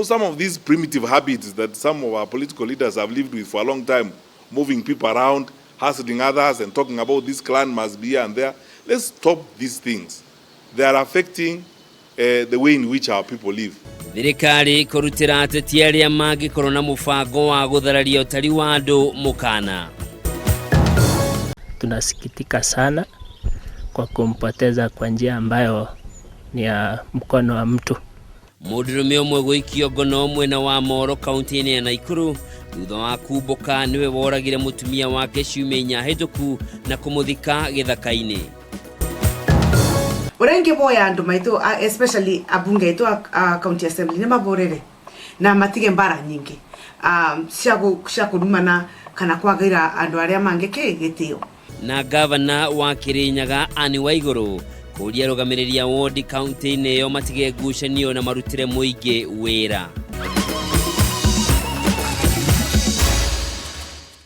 Some of these primitive habits that some of our political leaders have lived with for a long time, moving people around, hustling others, and talking about this clan must be here and there. Let's stop these things. They are affecting the way in which our people live. Thirikari kũrutĩra ateti arĩa mangĩkorwo na mũbango wa gũthararia ũtari wa andũ mũkana. Tunasikitika sana kwa kumpoteza kwa njia ambayo ni ya mkono wa mtu. Mũndũrũme ũmwe gũikio ngono mwena wa Moro kaunti-inĩ ya Naikuru thutha wa kumbũka nĩwe woragire mũtumia wake ciumia 4 hĩtũku na kũmũthika gĩthaka-inĩ. Uria ingivoya andu maitu, especially abunge aitu a county assembly, ni mavorere na matige mbara nyingi cia kurumana kana kwagaira andu aria mangi ki gitio. Na gavana wa Kirinyaga Anne Waiguru kũria arũgamĩrĩri a wodi kaunti-inĩ ĩyo matige ngucanio na marutĩre mũingĩ wĩra.